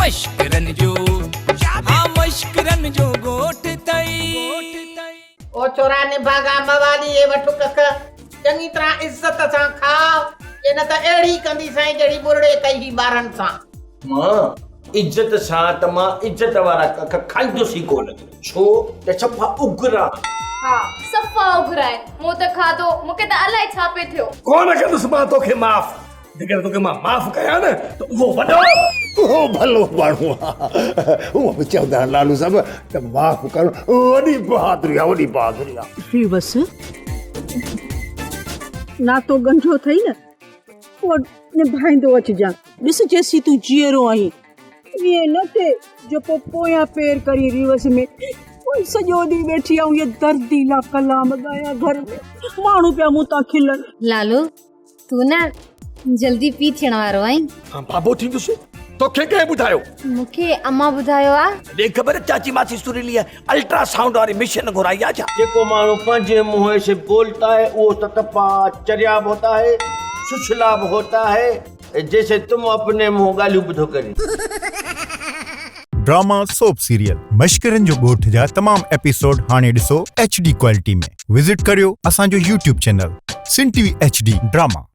مشڪرن جو ها مشڪرن جو ڳوٺ ٿئي. او ڇورا نڀاڳا موالي اهي وٺ ڪک چڱي طرح عزت سان کاء چي نه ته اهڙي ڪنديسانء جهڙي ٻرڙي ڪئي هئي ٻارن سان. مان عزت سان ته مان عزت وارا ڪک کائيندس ئي ڪونه ڇو ته صفا اگرا آهن. ها صفا اگرا آهن مون ته کاڌو مون کي ته الائي ڇا پئي ٿيو. ڪونه ڪندس مان توکي معاف. جيڪڏهن توکي مان معاف ڪيان نه ته اهو وڏو. اهو ڀلو ماڻهو آ. هونء به چوندا آهن لالو صاحب ته معاف ڪرڻ وڏي بهادري آ، وڏي بهادري آ. بيوس، ناتو ڳنڍيو اٿئي نه، اهو نڀائيندو اچجان. ڏس جيسين تون جيئرو آهين، ائين نه ٿئي جو پوء پويان پير ڪرين ريوس ۾. پوء سڄو ڏينهن ويٺي آئون اهي درديلا ڪلام ڳايان گهر ۾، ماڻهو پيا مون تان کلن. لالو، تون نه جلدي پيء ٿيڻ وارو آهين. مان بابو ٿيندس. توکي ڪنهن ٻڌايو؟ مون کي امان ٻڌايو آ. ڏي خبر چاچي ماسي سريليء الٽرا سائونڊ واري مشين گهرائي آ ڇا؟ جيڪو ماڻهو پنهنجي منهن سي بولتا هي اهو تتپا چريا به هوتا هي سڇلا به هوتا هي جيسي تم اپني منهن ڳالهيون به ٿو ڪرين. ڊراما سوپ سيريل مشڪرن جو ڳوٺ جا تمام ايپيسوڊ هاڻي ڏسو ايڇ ڊي ڪوالٽي ۾ وزٽ ڪريو اسان جو YouTube channel Sindh T V H D drama.